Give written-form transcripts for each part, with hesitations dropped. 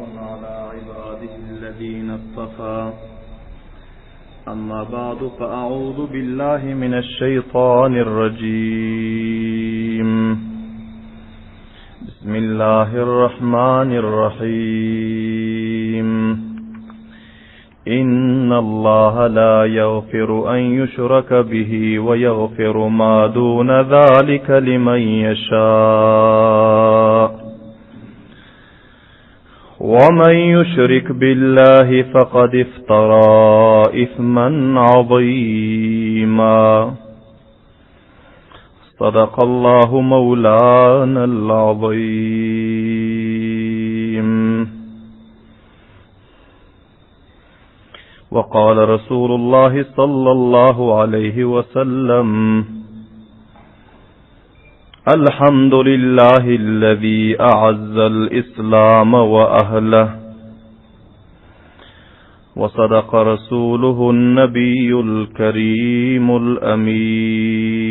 على عباده الذين اصطفى أما بعد فأعوذ بالله من الشيطان الرجيم بسم الله الرحمن الرحيم إن الله لا يغفر أن يشرك به ويغفر ما دون ذلك لمن يشاء ومن يشرك بالله فقد افترى إثما عظيما صدق الله مولانا العظيم وقال رسول الله صلى الله عليه وسلم الحمد لله الذي أعز الإسلام وأهله وصدق رسوله النبي الكريم الأمين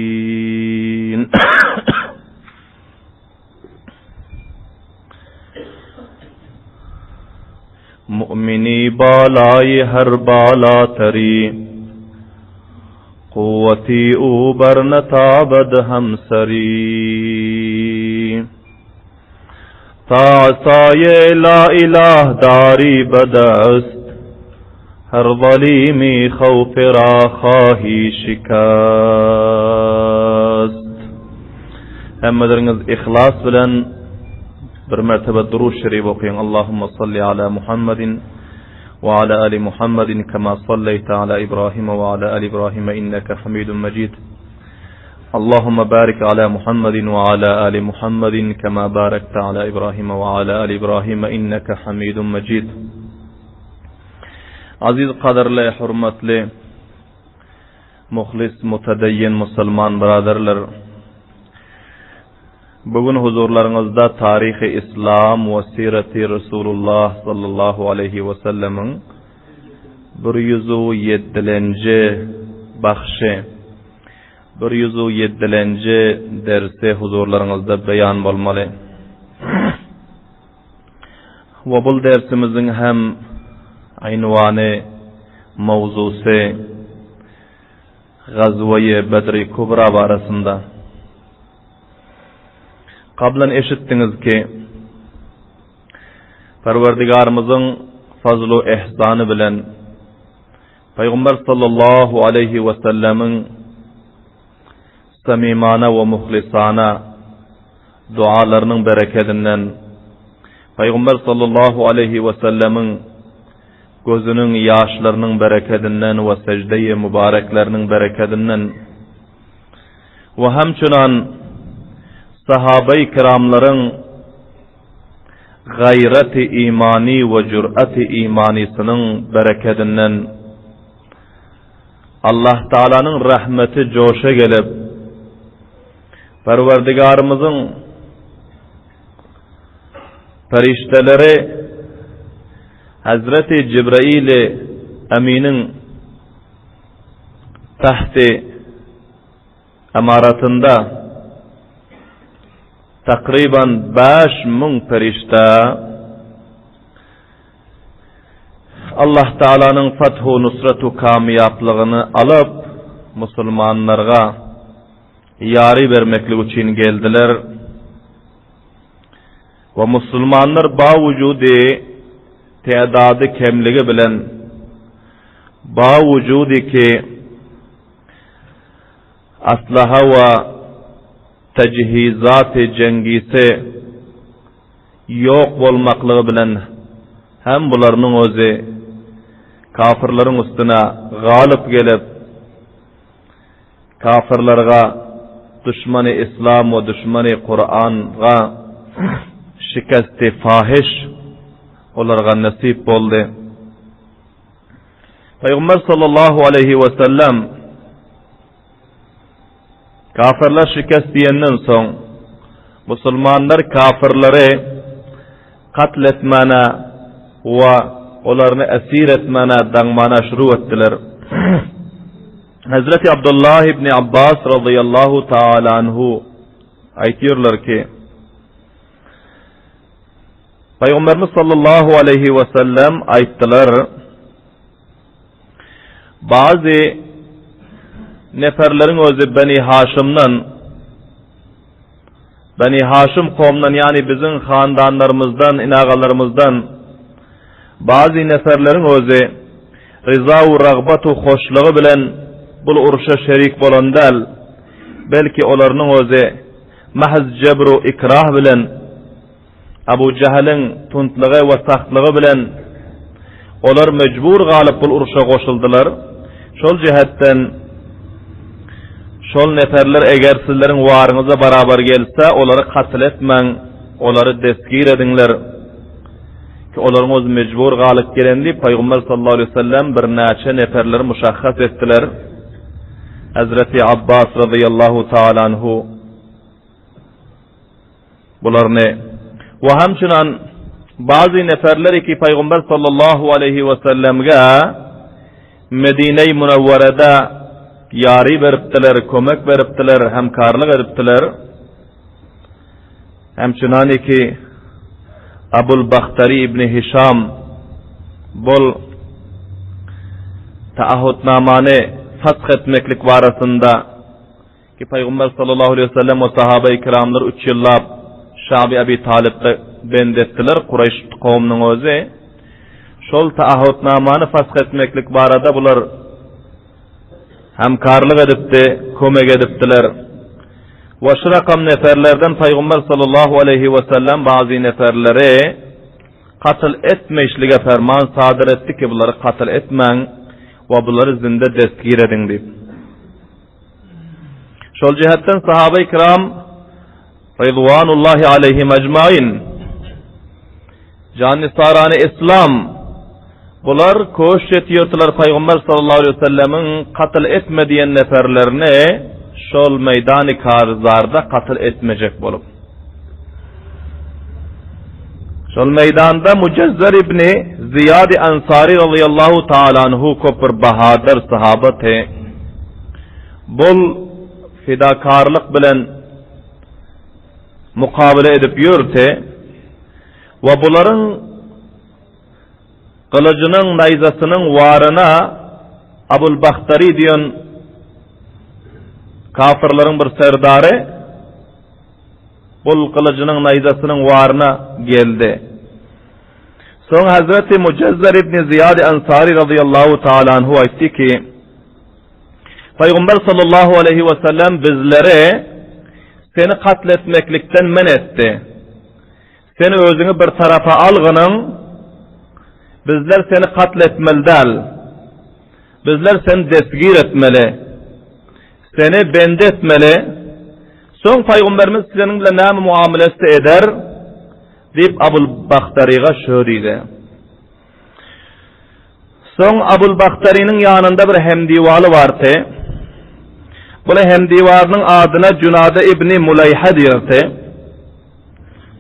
مؤمنی بالای هر بالاتری قوتی او بر نتابد همسری تا عصای لا اله داری بدست هر ظلیمی خوف را خواهی شکست Hemmeleriňiz yhlas bilen bir mertebe Durud Şerif okyň. Allahumma salli ala Muhammedin we ala ali Muhammedin kema salleýte ala Ibrahim we ala ali Ibrahim inneke Hamidun Mejid. Allahumma barik ala Muhammedin we ala ali Muhammedin kema barakte ala Ibrahim we ala ali Ibrahim inneke Hamidun Mejid. Aziz gadyrly, hormatly Muhlis, mutedeyyin musulman byradarlar! Bu gün huzurlaryňyzda Taryhy Islam we Sireti Resulullah sallallahu aleýhi we sellemiň 107-lenji bahşy, 107-lenji dersi huzurlaryňyzda beýan bolmaly. We bul dersimiziň hem ynwany, mowzusy Gazweýi Bedri Kubra barasynda. Kablan eşitdiňiz ki, Perwerdigarymyzyň fazlu ihsany bilen Pygamber sallallahu aleýhi we sellemiň samimana we muhlisana dualarynyň berekedinden, Pygamber sallallahu aleýhi we sellemiň gözüniň ýaşlarynyň berekedinden we sejdeýi mübarekleriniň berekedinden we hemçünan sahabeýi kiramlaryň gaýraty imany we jüraty imanysynyň berekedinden Allah Tagalanyň rahmeti joşa gelip, Perwerdigarymyzyň perişdeleri Hazreti Jibraili Eminiň tahti emaratynda takryban 5000 perişde Allah Taalanyň fathu nusratu kamýaplygyny alyp musulmanlarga ýary bermeklik üçin geldiler. We musulmanlar bawujudi tädady kemligi bilen bawujudi ki aslaha we tejhizaty jengisi ýok bolmaklygy bilen hem bularynyň özi kafyrlaryň üstüne galyp gelip, kafyrlarga, duşmany Islam we duşmany Kur'anga şikesti fahiş olarga nesip boldy. Pygamber sallallahu aleýhi we sellem Kafyrlar şikest diýenden soň, musulmanlar kafyrlary katl etmäne we olaryny esir etmäne, daňmana şuru etdiler. Hazreti Abdullah ibn Abbas radıyallahu taala anhu aýtýarlar ki, Pygamberimiz sallallahu aleýhi we sellem aýtdylar, Bazy neferleriň özi Beni Haşymdan, Beni Haşym kowumdan, ýagny biziň handanlarymyzdan, inagalarymyzdan bazy neferleriň özi ryza we ragbat we hoşlugy bilen bul urşa şerik bolan däl, belki olarynyň özi mahz jebr u ikrah bilen Abu Jähiliň tuntlygy we sahtlygy bilen olar mejbur galyp bul urşa goşuldylar. Şol jähetden şol neferler eger sizleriň waryňyza barabar gelse, olary katl etmäň, olary destgir ediňler. Ki olaryň özi mejbur galyp gelen diýip, Pygamber sallallahu aleýhi we sellem birnäçe neferleri muşahhas etdiler. Hezreti Abbas razyýallahu taala anhu Bularyny we hemçinan bazy neferleri ki Pygamber sallallahu aleýhi we sellemge Medine-i Münewwerede ýary beripdiler, kömek beripdiler, hemkarlyk edipdiler. Hemçinan ki Abul Bahtari ibn Hişam bol taahhutnamany fash etmeklik barasynda Ki Pygamber sallallahu aleýhi we sellem we sahabeýi kiramlar üç ýyllap Şabi Abi Talypda bend etdiler, Kureýş kowumynyň özi. Şol taahhutnamany fash etmeklik barada bular hemkarlyk edipdi, kömek edipdiler. We şu rakam neferlerden Pygamber sallallahu aleýhi we sellem bazy neferleri katl etmeýişlige ferman sadyr etdi ki, bulary katl etmäň we bulary zinde destgir ediň diýip. Şol jähetden sahabeý kiram Ridwanullahi aleýhim ejmain Jannisarany Islam bular köşş etýärdiler Pygamber sallallahu aleýhi we sellemiň katl etme diýen neferlerini şol meýdany karzarda katl etmejek bolup. Şol meýdanda Mujezzer ibni Ziýad Ansary razyýallahu taala anhu köp bir bahadyr sahaba te bol fidakarlyk bilen mukabele edip ýörte we bularyň gylyjynyň naýzasynyň waryna Abul Bahtary diýen kafirleriň bir serdary Bul gylyjynyň naýzasynyň waryna geldi. Soň Hazreti Mujezzer ibn Ziýad Ansary razyýallahu taala anhu aýtdy ki, Pygamber sallallahu aleýhi we sellem bizleri seni katl etmeklikden men etdi. Sen özüňi bir tarapa algynyň, bizler seni katl etmeli däl. Bizler seni destgir etmeli. Seni bendi etmeli. Soň Pygamberimiz seniň bilen näme muamele etse eder, diýip Abul Bahtaryga şö diýdi. Soň Abul Bahtarynyň ýanynda bir hemdiwaly bardy. Bul hemdiwarynyň adyna Junada ibni Mulaýha diýerdi.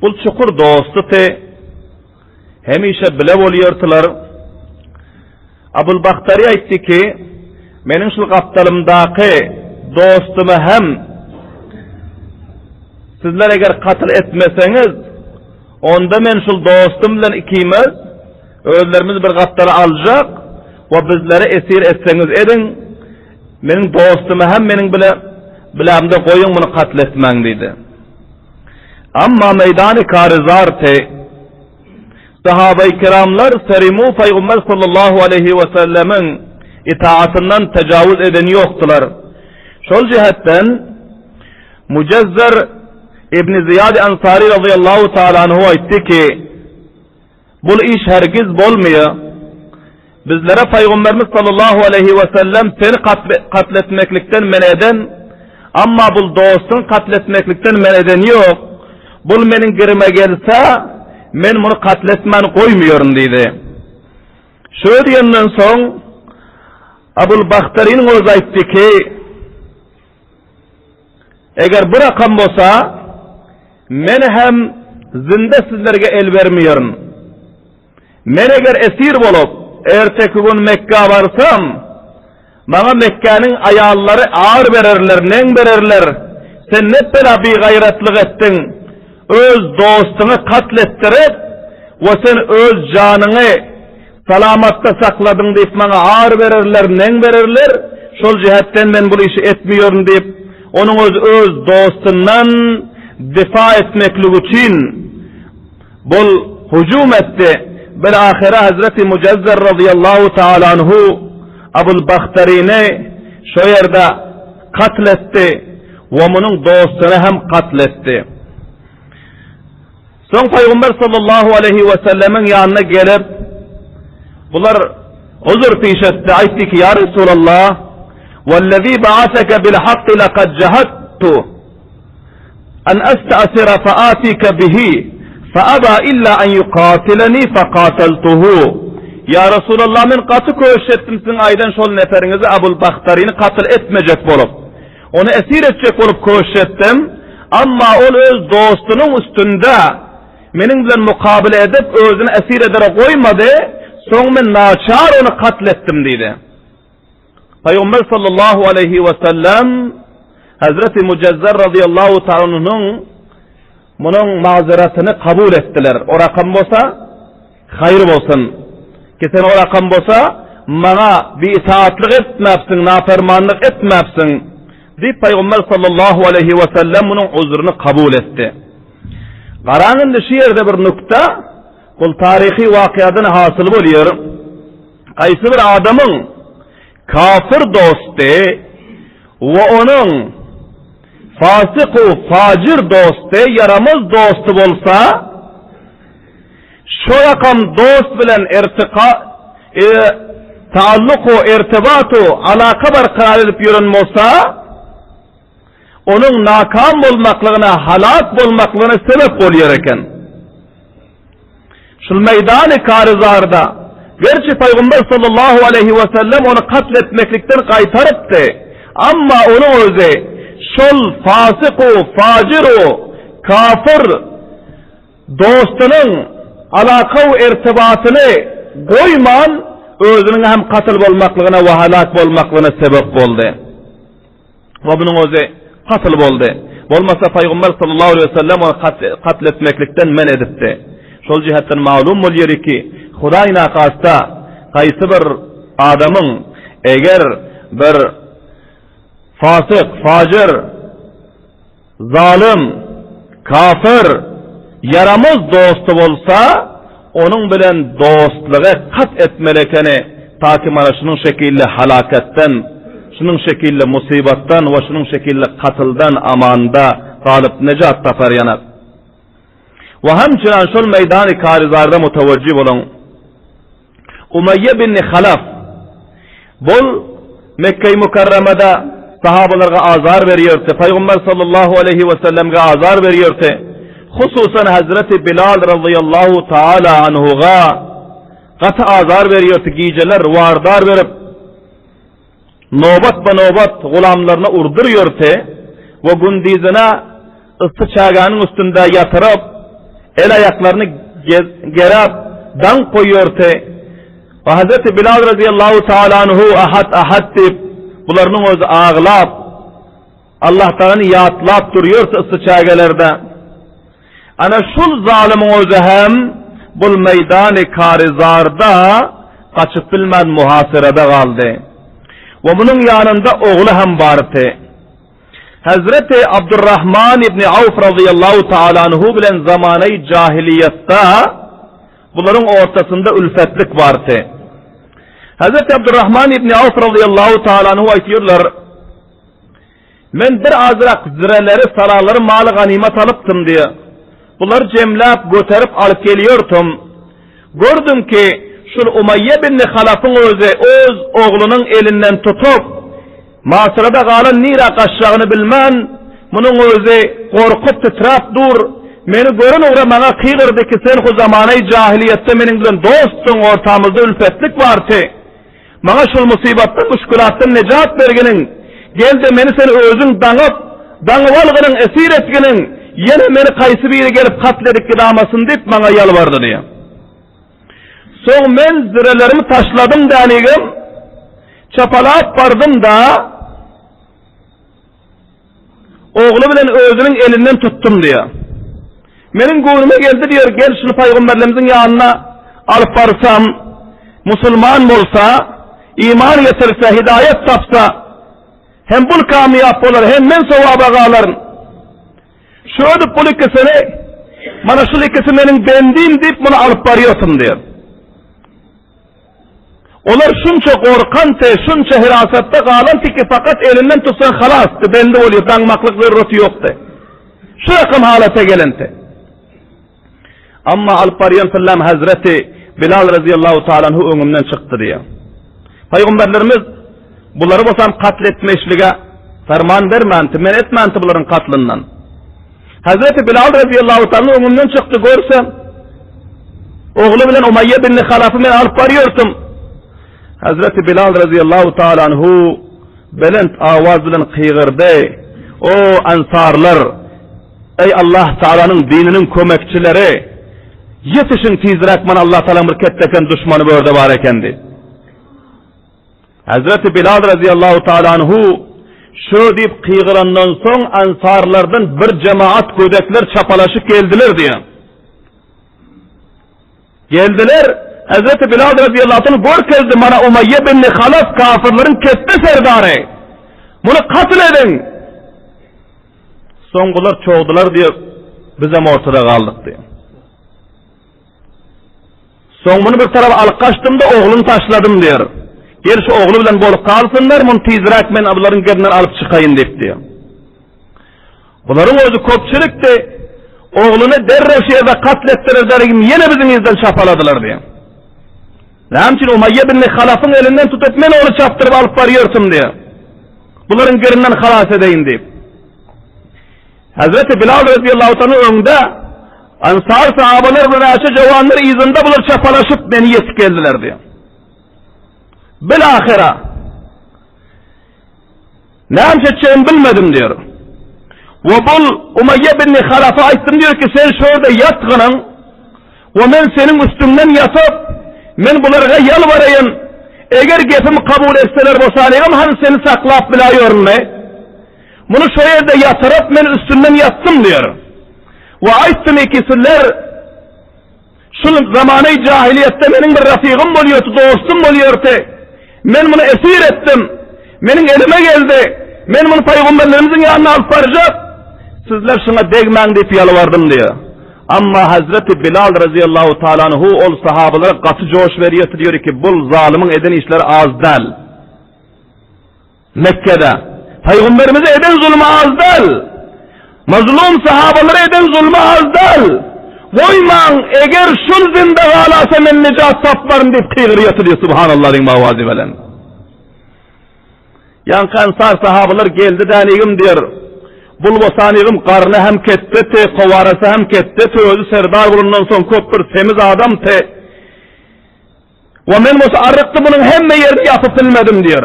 Bul çukur dostudy. Hemişe bile bolýardylar. Abul Bahtary aýtdy ki, Meniň şul gapdalymdaky dostumy hem sizler eger katl etmeseňiz, onda men şul dostum bilen ikimiz özlerimizi bir gapdala aljak we bizleri esir etseňiz ediň, meniň dostumy hem meniň bile bilämde goýuň muny katl etmäň diýdi. Amma meýdany karyzar te Sahabeýi kiramlar serimu Pygamber sallallahu aleýhi we sellemiň itaatyndan tejawuz eden ýokdular. Şol jähetden Mujezzer ibn Ziýad Ansary razyýallahu taala anhu aýtdy ki, Bul iş hergiz bolmaýar. Bizlere Pygamberimiz sallallahu aleýhi we sellem seni katl etmeklikden men eden, amma bul dostuňy katl etmeklikden men eden ýok. Bul meniň girime gelse, men muny katl etmän goýmaýaryn diýdi. Şö diýenden soň Abul Bahtarynyň özi aýtdy ki, Eger bu rakam bolsa, men hem zinde sizlerge el bermeýärin. Men eger esir bolup, erteki gün Mekgä barsam, maňa Mekgäniň aýallary ar bererler, neň bererler, Sen ne bela bigaýratlyk etdiň, öz dostuňy katl etdirip. we sen öz janyňy salamatda sakladyň diýip maňa ar bererler, neň bererler, şol jähetden men bul işi etmeýärin diýip, onuň özi öz dostundan difa etmeklik üçin bul hüjüm etdi. Bil-ahyra Hazreti Mujazzer razyýallahu taala anhu Abul Bahtaryny şo ýerde katl etdi we munuň dostuny hem katl etdi. Soň Pygamber sallallahu aleýhi we sellemiň ýanyna gelip, bular uzur piş etdi, aýtdy ki, Ýa Resulallah, wellezî ba'aseke bil hakki lekad jahattu an esta'sira fe atike bihi fe aba illa an yukatileni fe kataltuhu. Ýa Resulallah, men gaty köşüş etdim siziň aýdan şol neferiňizi Abul Bahtaryny katl etmejek bolup. Ony esir etjek bolup köşüş etdim, amma ol öz dostunyň üstünde meniň bilen mukabele edip, özüni esir edere goýmady, soň men naçar ony katl etdim diýdi. Pygamber sallallahu aleýhi we sellem Hazreti Mujazzer razyýallahu ta'ala anhunyň munuň magzyratyny kabul etdiler. O rakam bolsa Haýyr bolsun! Ki sen o rakam bolsa, maňa biitaatlyk etmäpsiň, napermanlyk etmäpsiň, diýip, Pygamber sallallahu aleýhi wesellem munuň uzruny kabul etdi. Garaň indi şu ýerde bir nukta, bul taryhy wakyadan hasyl bolýar. Haýsy bir adamyň kafir dosty we onuň fasyk-u fajir dosty, ýaramaz dosty bolsa, Şo rakam dost bilen irtika, e, taalluku, irtibatu, alaka barkarar edip ýören bolsa, onuň nakam bolmaklygyna, halak bolmaklygyna sebep bolýar eken. Şul meýdany Karyzarda, gerçi Pygamber sallallahu aleýhi we sellem ony katl etmeklikden gaýtarypdy, amma onuň özi şol fasyku, fajyru, kafyr, Dostunyň alaka-u irtibatyny goýman, özüniň hem katl bolmaklygyna we halak bolmaklygyna sebep boldy. We bunuň özi katl boldy. Bolmasa Pygamber sallallahu aleýhi we sellem ony katl etmeklikden men edipdi. Şol jihetden malum bolýar ki, Hudaý nakasta haýsy bir adamyň eger bir fasyk, fajyr, Zalym, kafir, ýaramaz dosty bolsa, onuň bilen dostlugy kat etmeli ekeni, taki mana şunuň şekilli halakatdan, şunuň şekilli musybatdan we şunuň şekilli katyldan amanda galyp nejat tapar ýanak. We hemçinan şol meýdany karizarda mutawajjy boluň. Umaýýa bin Halaf bol Mekge-i Mükerremede sahabalarga azar berýärdi, Pygamber sallallahu aleýhi we sellemge azar berýärdi. Hususan Hazreti Bilal razyýallahu taala anhuga gaty azar berýärdi, gijeler wardar berip, Nobat-ba-nobat gulamlaryna urdurýardy we gündizine yssy çägäniň üstünde ýatyryp, el-aýaklaryny geräp, daňyp goýýardy. We Hazreti Bilal razyýallahu taala anhu Ahad, Ahad diýip, bularynyň özi aglap, Allahtagalany ýatlap durýardy yssy çägelerde. Ana şul zalymyň özi hem bul meýdany Karyzarda gaçyp bilmän muhasyrada galdy. We munuň ýanynda ogly hem bardy. Hezreti Abdurrahman ibni Awf razyýallahu taala anhu bilen zamanaýy jahiliýetde bularyň ortasynda ülfetlik bardy. Hezreti Abdurrahman ibni Awf razyýallahu taala anhu aýtýarlar, Men bir azrak zireleri, salalary maly ganymat alypdym diýýär. Bulary jemläp, göterip alyp gelýärdim. Gördüm ki, şul Umaýýa binni Halafyň özi öz oglunyň elinden tutup, masyrada galan nirä gaçjagyny bilmän, munuň özi gorkup titräp dur. Meni gören ugra maňa kygyrdy ki, sen hu zamanaýy jahylyýetde meniň bilen dostduň, ortamyzda ülpetlik bardy. Maňa şul musybatdan, müşgülatdan nejat berginiň, gel-de meni sen özüň daňyp, daňyp algynyň, esir etginiň, ýene meni kaýsy biri gelip katl edip gidamasyn diýip, maňa ýalbardy diýýär. Soň men zirelerimi taşladym dänigim, çapalap bardym-da, Ogly bilen özüniň elinden tutdum diýýär. Meniň göwnüme geldi diýer, gel şuny paýgamberlerimiziň ýanyna alyp barsam, musulman bolsa, iman getirse, hidaýat tapsa, hem bul kamýap bolar, hem men sowaba galaryn. Şödüp bul ikisini, mana şul ikisi meniň bendim diýip muny alyp barýotym diýer. Olar şunça gorkanty, şunça hirasatda galanty ki, fakat elinden tutsaň halasdy, bendi bolýar, daňmaklyk zeruraty ýokdy. Şu rakam halata gelenti. Amma alyp barýan tyllam Hazreti Bilal razyýallahu taala anhu öňümden çykdy diýýär. Pygamberlerimiz bulary bolsam katl etmeşlige ferman bermänti, men etmänti bularyň katlyndan. Hazreti Bilal razyýallahu taala öňümden çykdy görse, ogly bilen Umaýýa bin Halafy men alyp barýartym. Hazreti Bilal razyýallahu taala anhu belent awaz bilen gygyrdy. O ansarlar, eý Allah Taalanyň dininiň kömekçileri, ýetişiň tizräk mana Allah Taalanyň bir ketdeken duşmany bu ýerde bar eken diýip. Hazreti Bilal razyýallahu taala anhu şö diýip gygyrandan soň ansarlardan bir jemaat gödekler çapalaşyp geldiler diýen. Geldiler, Hazreti Bilal razyýallahu anh görkezdi, mana Umaýýa bin Halaf kafirleriň ketde serdary. Muny katl ediň. Soň bular çogdular diýip, bizem ortada galdyk diýen. Soň muny bir tarapa alyp gaçdym-da, ogluny taşladym diýer. Gel şu ogly bilen bolup galsynlar, muny tizräk men bularyň gerinden alyp çykaýyn diýip diýer. Bularyň özi köpçülikdi. Ogluny derrew şu ýerde katl etdiler dergim ýene biziň yzdan çapaladylar diýer. Näme üçin Umaýýa bin Halafyň elinden tutup men ony çapdyryp alyp barýartym diýer. Bularyň gerinden halas edeýin diýip. Hazreti Bilal radiyallahu ta'ala öňde Ansar sahabalar bir näçe jawanlar yzynda bular çapalaşyp meni ýetip geldiler diýär. Bilahira näme etjegimi bilmedim diýär. We bul Umayya bin Halafa aýtdym diýär ki sen şu ýerde ýatgynyň we men seniň üstüňden ýatyp men bularga ýalbaraýyn. Eger gepimi kabul etseler bolsa, han seni saklap biläýörünmi? Muny şo ýerde ýatyryp, men üstünden ýatdym diýer. We aýtdym ikisiler, Şul zamany jahiliýetde meniň bir rafygym bolýardy, dostum bolýardy. Men muny esir etdim. Meniň elime geldi. Men muny paýgamberlerimiziň ýanyna alyp barjak. Sizler şuňa degmäň diýip ýalbardym diýer. Amma Hazreti Bilal razyýallahu taala anhu ol sahabalara gaty joş berýärdi diýer ki, bul zalymyň eden işleri az däl. Mekgede Pygamberimize eden zulmy az däl. Mazlum sahabalara eden zulmy az däl. Goýmaň, eger şul zinde galasa men nejat tapmaryn diýip gygyrýardy diýip subhanallah diýip awazy bilen. Ýaňky ansar sahabalar geldi dänigim diýer. Bulbasanygym garny hem ketde te, kowarasy hem ketde te, özi serdar bolandan soň köp bir semiz adam te. We men bolsa arrykdy munuň hemme ýerini ýapyp bilmedim diýer.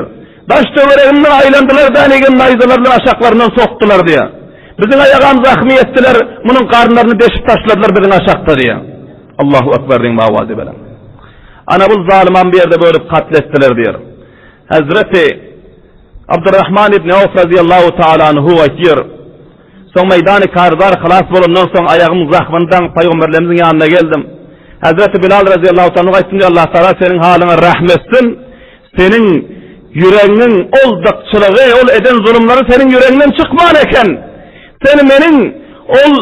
Daş töweregimden aýlandylar dänigem naýzalar bilen aşaklaryndan sokdular diýer. Biziň aýagam zahmy etdiler, munuň garynlaryny deşip taşladylar biziň aşakda diýer. Allahu Ekber diýiň awazy bilen. Ana bu zalymam bu ýerde bölüp katl etdiler diýer. Hazreti Abdurrahman ibn Awf razyýallahu taala anhu aýtýar. Soň meýdany Karzar halas bolandan soň aýagymyň zahmyny daňyp pygamberlerimiziň ýanyna geldim. Hezreti Bilal razyýallahu taala anhu aýtdym, Allah Taala seniň halyňa rahm etsin. Seniň ýüregiňiň ol dykçylygy, ol eden zulumlary seniň ýüregiňden çykman eken. Sen meniň ol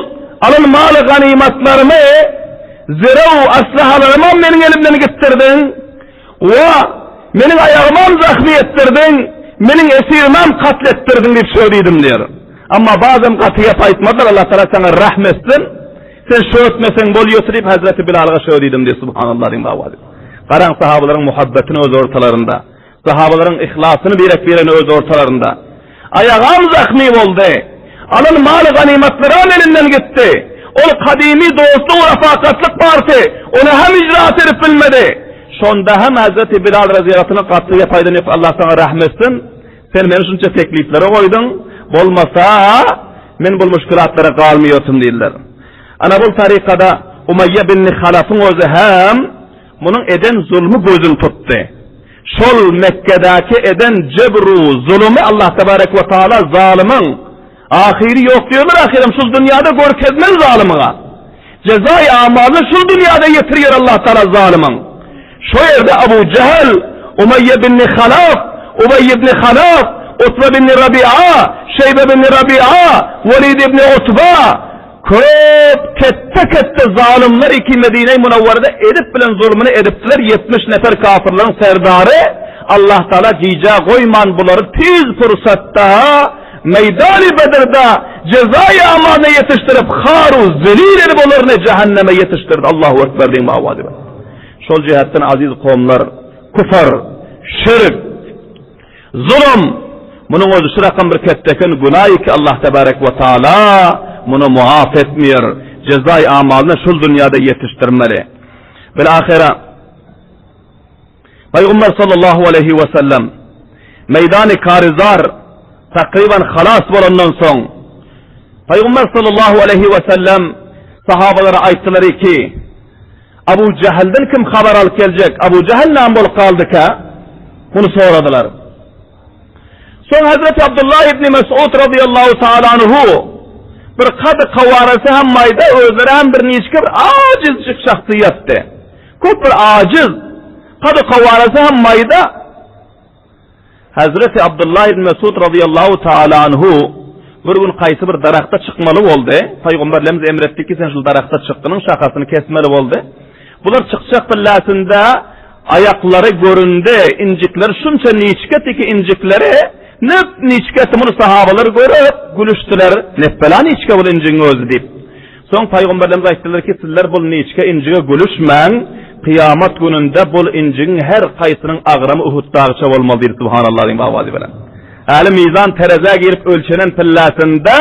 alan maly ganymatlarymy, zirew aslahalarymam meniň elimden gitdirdiň. Wa, meniň aýagymam zahmy etdirdiň, meniň esirimem katl etdirdiň diýip şö diýdim diýer. Amma bazam gaty gep aýtmadylar, Allah Taala saňa rahm etsin. Sen şö etmeseň bolýar diýip Hazreti Bilalga şö diýdim diýip subhanallah diýip awazy. Garaň sahabalaryň muhabbetini öz ortalarynda. Sahabalaryň yhlasyny birek-biregine öz ortalarynda. Aýagam zahmy boldy. Alan maly ganymatlaram elinden gitdi. Ol kadymy dostluk we rafakatlyk bardy. Ony hem icraat edip bilmedi. Şonda hem Hazreti Bilal razyýallahu anh gaty gep aýdan ýok, Allah saňa rahm etsin. Sen meni şunça tekliplere goýduň. Bolmasa, men bu muşkilatlara galmaýartym diýdiler. Ana bu tarykada Umaýýa bin Halafyň özi hem munuň eden zulmy gözüni tutdy. Şol Mekgedäki eden jebru zulumy Allah tebarek we taala zalymyň ahyry ýok diýendir ahyrem şul dünýäde görkezmeli zalymyga. Jezaýy amalyny şul dünýäde ýetirýär Allah Taala zalymyň. Şo ýerde Abu Jähil, Umaýýa binni Halaf, Ubaý ibni Halaf, Utba binni Rabi'a, Şeýbe binni Rabi'a, Welid ibni Utba, köp ketde-ketde zalymlar iki Medine-i Munawwarada edip bilen zulmuny edipdiler, 70 nefer kafyrlaryň serdary, Allah Taala gijä goýman bulary tiz pursatda Meýdany Bedrde jezaýy amalyna ýetişdirip, haru zelil edip olaryny jähenneme ýetişdirdi. Allahu Ekber diýiň bu bilen. Şol jähetden aziz kowumlar, küfr, şirk, zulum, munuň özi şu rakam bir ketdeken günaý ki Allah tebarek we taala muny muaf etmeýär. Jezaýy amalyna şul dünýäde ýetişdirmeli. Bil ahire Pygamber sallallahu aleýhi we sellem meýdany Karizar takryban halas bolandan soň Pygamber sallallahu aleýhi we sellem sahabalara aýtdylar ki Abu Jahldan kim habar alyp geljek? Abu Jahl näme bolup galdyka? Muny soradylar. Soň Hazreti Abdullah ibn Mesud radıyallahu taala anhu bir kady kawarasy hem maýda özleri hem bir niçke bir ajizjik şahsyýetdi. Köp bir ajiz, kady-kawarasy hem maýda. Hezreti Abdullah ibn Mesud razyýallahu taala anhu bir gün kaýsy bir daragta çykmaly boldy. Pygamberlerimiz emr etdi ki, sen şul daragta çykgynyň şahasyny kesmeli boldy. Bular çykjak pilläsinde aýaklary göründi, injikleri şunça niçketi ki injikleri nep niçketi muny sahabalar görüp gülüşdiler. Nepbela niçke bul injigiň özi diýip. Soň pygamberlerimiz aýtdylar ki, sizler bul niçke injige gülüşmäň, kyýamat gününde bul injigiň her haýsynyň agramy Uhud dagyça bolmaly diýdi, Subhanallah diýiň owazy bilen. Äli mizan terezä girip ölçenen pilläsinde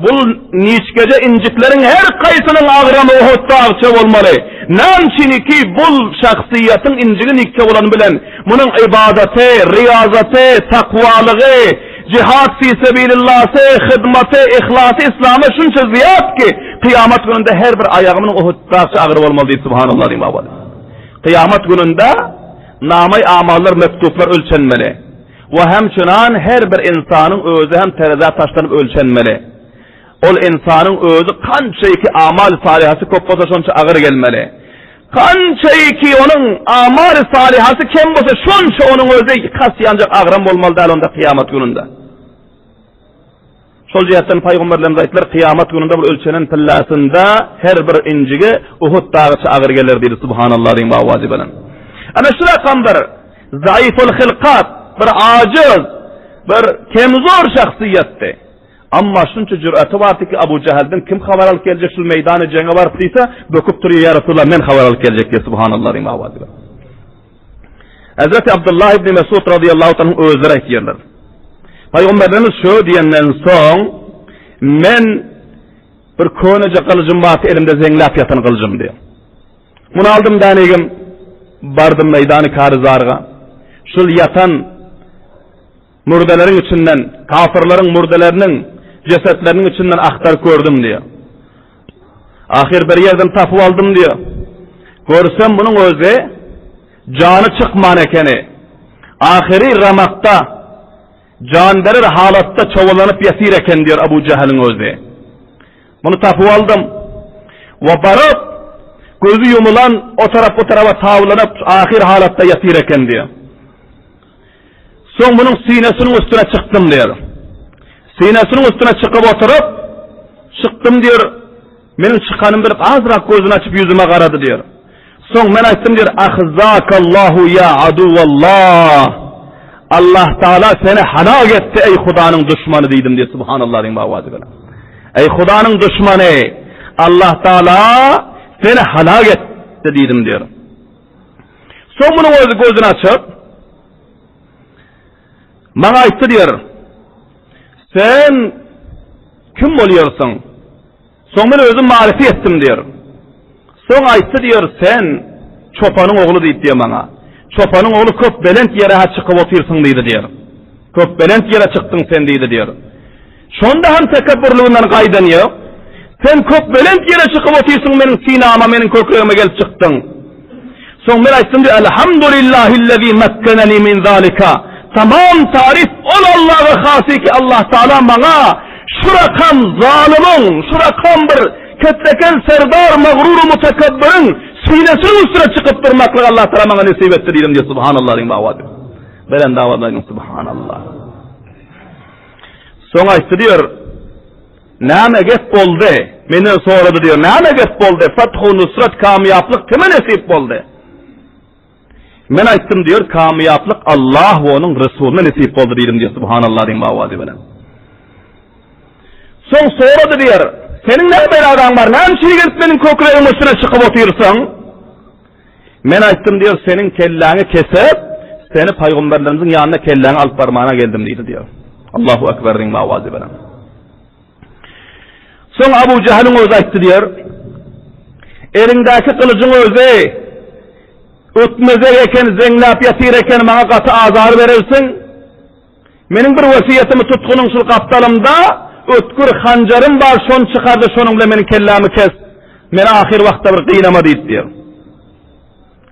bul niçkeje injikleriň her haýsynyň agramy Uhud dagyça bolmaly. Näme üçin ki bul şahsyýatyň injigi nikçe bolany bilen munuň ybadaty, riýazaty, takwalygy, Jihad fi sebilillasy, hyzmaty, yhlasy islama şunça zyýat ki, kyýamat gününde her bir aýagymyň Uhud dagyça agyr bolmaly diýdi Subhanallah diýip awal. Kyýamat gününde namaý amallar mektuplar ölçenmeli. We hemçünan her bir ynsanyň özi hem terezä taşlanyp ölçenmeli. Ol ynsanyň özi kança ki amal salyhasy köp bolsa şonça agyr gelmeli. Kança ki onuň amal salyhasy kem bolsa şonça onuň özi kas ýanjak agram bolmaly däl onda kyýamat gününde. Şol jähtden paýgamberlerimiz aýtdylar, kyýamat gününde bir ölçenen pillasynda her bir injige Uhud dagyça agyr geler diýdi. Subhanallah diýiň bawazy bilen. Ana şu rakam bir zaiful hilkat, bir ajiz, bir kemzor şahsyýetdi. Amma şunça jür'eti bardy ki, Abu Jähelden kim habar alyp geljek şul meýdana jeňe baryp diýse, böküp durýar, Ýa Resulallah, men habar alyp geljek diýýär, Subhanallah diýip owazy bilen. Hezreti Abdullah ibn Mesud radıyallahu anhuň özleri aýtýarlar. Pygamberimiz şö diýenden soň, men bir köneje gylyjym bardy, elimde zeňläp ýatan gylyjym diýýär. Muny aldym dänigim, bardym meýdany Karyzarga. Şul ýatan Mürdeleriň içinden, kafyrlaryň mürdeleriniň jesetleriniň içinden agtaryp gördüm diýýär. Ahyr bir ýerden tapyp aldym diýýär. Görsem munuň özi jany çykman ekeni. Ahyry ramakda jan berer halatda çowalanyp ýatyr eken diýýär Abu Jähiliň özi. Muny tapyp aldym. We baryp gözi ýumulan o tarap bu taraba tawlanyp ahyr halatda ýatyr eken diýýär. Soň munuň synasynyň üstüne çykdym diýer. Synasynyň üstüne çykyp oturyp, çykdym diýer. Meniň çykanymy bilip azrak gözüni açyp ýüzüme garady diýer. Soň men aýtdym diýer, Ahzakallahu ya aduwallah. Allah Taala seni halak etdi eý Hudanyň duşmany diýdim diýer. Subhanallah diýiň bawazy bilen. Eý Hudanyň duşmany, Allah Taala seni halak etdi diýdim diýer. Soň munuň özi gözüni açyp, maňa aýtdy diýer, Sen kim bolýarsyň? Soň men özüm maryfy etdim diýer. Soň aýtdy diýer, sen çopanyň ogly diýip diýer maňa. Çopanyň ogly köp belent ýere-hä çykyp otyrsyň diýdi diýer. Köp belent ýere çykdyň sen diýdi diýer. Şonda hem tekepburlygyndan gaýdan ýok. Sen köp belent ýere çykyp otyrsyň meniň synama, meniň kökregime gelip çykdyň. Soň men aýtdym diýer, Elhamdulillahillezî mekkeneni min zalika. Tamam taryf ol Allaha hasy ki Allah Taala maňa şu rakam zalymyň, şu rakam bir. Ketdeken serdar magrur-u mutekebbirin sinesiniň üstüne çykyp durmaklygy Allah Taala maňa nesip etdi diýdim diýýär. Subhanallah diýiň baba. Belent awazda aýdyň Subhanallah. Soň aýtdy diýýär, Näme gep boldy? Menden sorady diýýär, näme gep boldy? Fathu nusrat kamýaplyk kime nesip boldy? Men aýtdym diýýär, kamýaplyk Allah we onuň Resulyna nesip boldy diýdim diýýär. Subhanallah diýiň baba bilen. Soň sorady diýýär, seniň näme beladaň bar? Näme üçin gelip meniň kökregimiň üstüne çykyp otyrsyň? Men aýtdym diýýär, seniň kelläňi kesip, seni paýgamberlerimiziň ýanyna kelläňi alyp barmana geldim diýdi diýýär. Allahu ekber diýiň owazy bilen. Soň Abu Jahylyň özi aýtdy diýýär. Eliňdäki gylyjyň özi ötmezek eken, zeňläp ýatyr eken, maňa gaty azar berersiň. Meniň bir wesýetimi tutgunyň şul gapdalymda ötgür hanjarym bar, şony çykar-da şonuň bilen meniň kellämi kes. Meni ahyr wagtda bir gynama diýip diýer.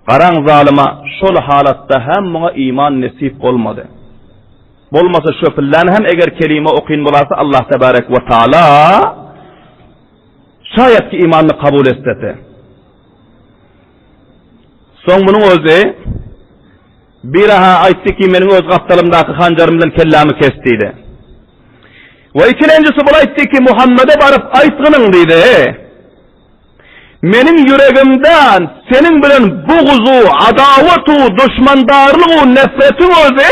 Garaň zalyma şol halatda hem muňa iman nesip bolmady. Bolmasa şöpüllän hem eger kelime okyn bolasa Allah tebarek we taala şaýat ki imanyny kabul etsedi. Soň munuň özi Biri-hä aýtdy ki, meniň öz gapdalymdaky hanjarym bilen kellämi kes diýdi. We ikilenjisi bul aýtdy ki, Muhammede baryp aýtgynyň diýdi. Meniň ýüregimde seniň bilen buguzu, adawatu, duşmandarlygu, nefretiň özi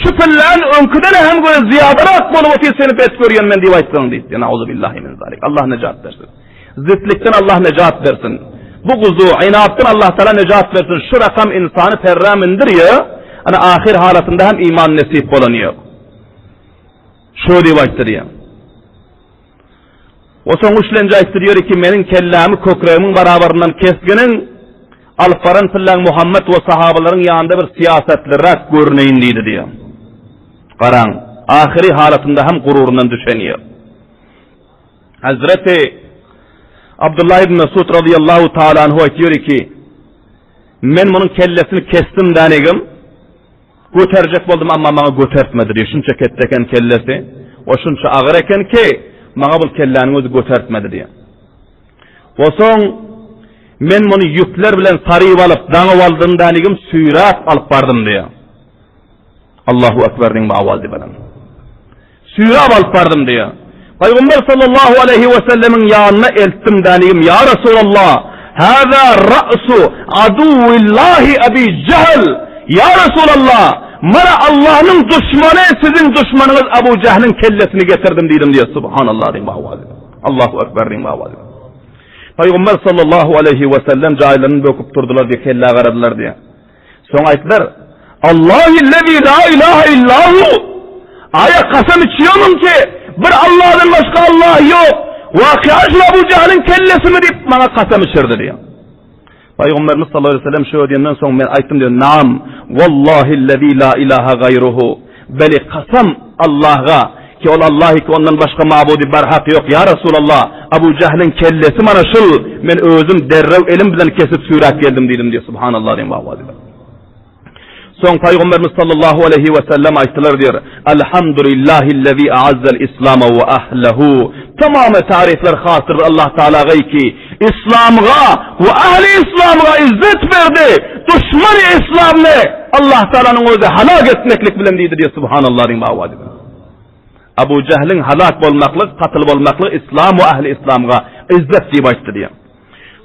şu pillän öňküden hem göre zyýadarak bolup otyr seni bet görýän men diýip aýtgynyň diýipdi. Nauzubillahi min zalik. Allah nejat bersin. Zitlikden Allah nejat bersin. Buguzu, inatdan Allah Taala nejat bersin. Şu rakam insany perrä mindirýär. Ana ahyr halatynda hem iman nesip bolany ýok. Şo diýip aýtdyrýar. O soň üçlenji aýtdyrýar ki, meniň kellämi kökregimiň barabaryndan kesginiň alyp baran pilleň Muhammet we sahabalaryň ýanynda bir syýasatlyrak görüneýin diýdi diýýär. Garaň, ahyry halatynda hem gururyndan düşen ýok. Hazreti Abdullah ibn Mesud radıyallahu taala anhu aýtýar ki, men munuň kellesini kesdim dänegim, göterjek boldum amma maňa götertmedi diýýär. Şunça ketde eken kellesi, o şunça agyr eken ki, maňa bu kelläniň özi götertmedi diýýär. O soň men muny ýükler bilen saryp alyp, daňyp aldym dänegim, süýräp alyp bardym diýýär. Allahu Ekber diýiň bu awazy bilen. Süýräp alyp bardym diýýär. Pygamber sallallahu aleýhi we sellemiň ýanyna eltdim dänigim, Ýa Resulallah, haza ra'su aduwillahi Abi Jahl. Ýa Resulallah, mana Allahnyň duşmany, siziň duşmanyňyz Abu Jahlyň kellesini getirdim diýdim diýýär. Subhanallah diýiň bu awazy bilen. Allahu Ekber diýiň bu awazy bilen. Pygamber sallallahu aleýhi we sellem jaýlaryny böküp durdular diýýär, kellä garadylar diýýär. Soň aýtdylar, Allahillezî lâ ilâhe illâ hu. Aýa kasam içýärmiň ki, bir Allahdan başga Allah ýok. Wakyýa şu Abu Jahlyň kellesimi diýip maňa kasam içirdi diýýär. Pygamberimiz sallallahu aleyhi ve sellem şöyle diýenden soň men aýtdym diýär, Naam, wallahillezî lâ ilahe gaýruhu. Beli kasam Allah'a ki ol Allah ki ondan başga mabudy barhak ýok. Ýa Resulallah, Abu Jahlyň kellesi mana şul, men özüm derrew elim bilen kesip süýräp geldim diýdim diýýär. Subhanallah diýen wagwazy. Soň Pygamberimiz sallallahu aleyhi we sellem aýtdylar diýär, Elhamdülillahi'llezî a'azzal islama we ahlehu. Tamamy taryflar hasdyr Allah Taalaga ki, Islamga we ahli islamga izzet berdi. Duşmany islamny Allah Taalanyň özi halak etmeklik bilen diýdi diýär. Subhanallah diýen wagwazy. Abu Jahlyň halak bolmaklyk, katyl bolmaklyk islam we ahli islamga izzet diýip aýtdy diýär.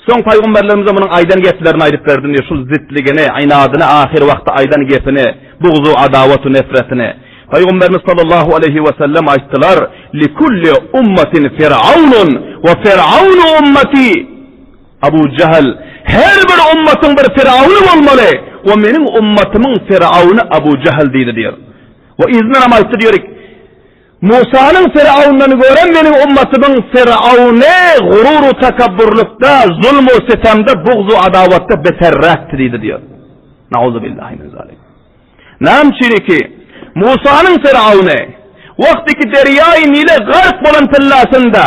Soň pygamberlerimize munuň aýdan geplerini aýdyp berdim diýýär, şul zitligini, ynadyny, ahyr wagtda aýdan gepini, bugzu, adawatu, nefretini. Pygamberimiz sallallahu aleýhi we sellem aýtdylar, Likulli ummatin fir'aunun we fir'aunu ummati Abu Jahl. Her bir ummatyň bir firawny bolmaly we meniň ummatymyň firawny Abu Jahl diýdi diýýär. We yzyndanam aýtdy diýýär, Musanyň Firawundan görä meniň ummatymyň Firawny gurur-u tekebburlykda, zulm-u sitemde, bugz-u adawatda beterräkdi diýdi diýýär. Nauzubillahi min zalik. Näme üçin ki, Musanyň Firawny wagty ki derýaýy Nile gark bolan pillasynda,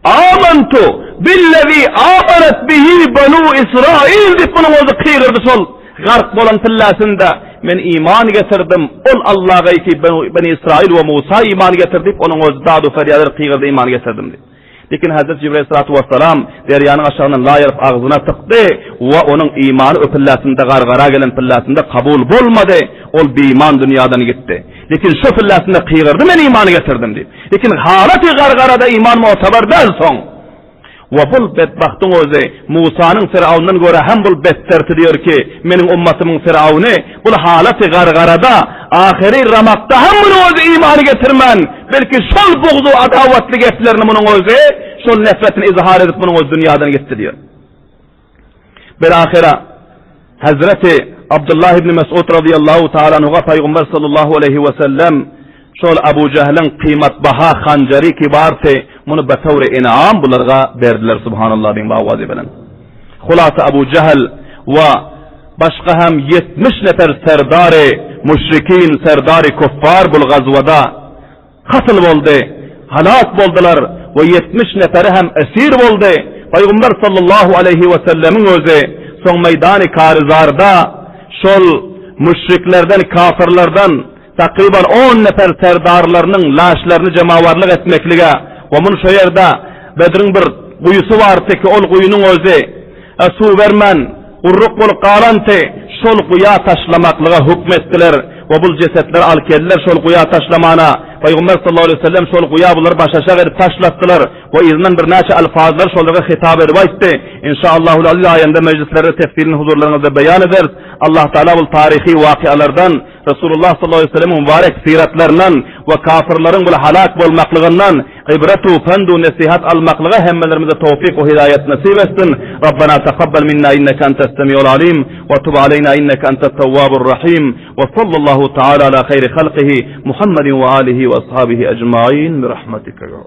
Amantu billezî amanet bihi benu Israil diýip munuň özi gygyrdy şol gark bolan pilläsinde men iman getirdim ol Allaha ki beni Israil we Musa iman getirdi diýip onuň özi dadu ferýat edip gygyrdy iman getirdim diýip. Lekin Hazreti Jibril aleyhissalatu vesselam derýanyň aşagyndan laý alyp agzyna tykdy we onuň imany o pilläsinde gargara gelen pilläsinde kabul bolmady. Ol biiman dünýadan gitdi. Lekin şo pilläsinde kygyrdy men iman getirdim diýip. Lekin halaty gargarada iman mu'tabar däl soň. We bul betbagtyň özi Musanyň Firawundan görä hem bul betterti diýer ki, meniň ummatymyň Firawuny bul halaty gargarada, ahyry ramakda hem munuň özi imany getirmän, belki şol bugzu adawatly geplerini munuň özi şol nefretini izhar edip munuň özi dünýadan gitdi diýer. Bilahyra Hazreti Abdullah ibn Mesud radiyallahu taala anhuga Paýgamber sallallahu aleýhi we sellem şol Abu Jahlyň kyýmatbaha hanjary ki bardy, muny betawry inam bularga berdiler subhanallah diýiň bawazy bilen. Hulasa Abu Jahl we başga hem 70 nefer serdary müşrikin, serdary kuffar bul gazwada Katl boldy, halas boldular we 70 neferi hem esir boldy. Pygamber sallallahu aleýhi we sellemiň özi soň meýdany Karyzarda şol müşriklerden, kafyrlardan takryban on nefer serdarlarynyň laşlaryny jemawarlyk etmeklige we muny şo ýerde Bedriň bir guýusy bardy ki ol guýynyň özi suw bermän Gurruk bolup galanty şol guýa taşlamaklyga hökm etdiler we bul jesetleri alyp geldiler şol guýa taşlamana. Pygamber sallallahu aleýhi we sellem şol guýa bulary başaşak edip taşlatdylar we yzyndan birnäçe alfazlary şolara hitap edip aýtdy. Inşaallahul aziz aýanda mejlislerde tefsilini huzurlaryňyzda beýan ederis. Allah Taala bul taryhy wakyalardan Resulullah sallallahu aleýhi we sellemiň mübarek syratlaryndan we kafyrlaryň bul halak bolmaklygyndan ibret-u pend-u nesihat almaklyga hemmelerimize towfyk we hidaýat nesip etsin. Rabbena takabbal minna inneke entes semiul alim we tub aleýna inneke entet tewwabur rahim we sallallahu taala ala haýri halkihi Muhammedin we alihi we ashabihi ejmain bi rahmetike ya.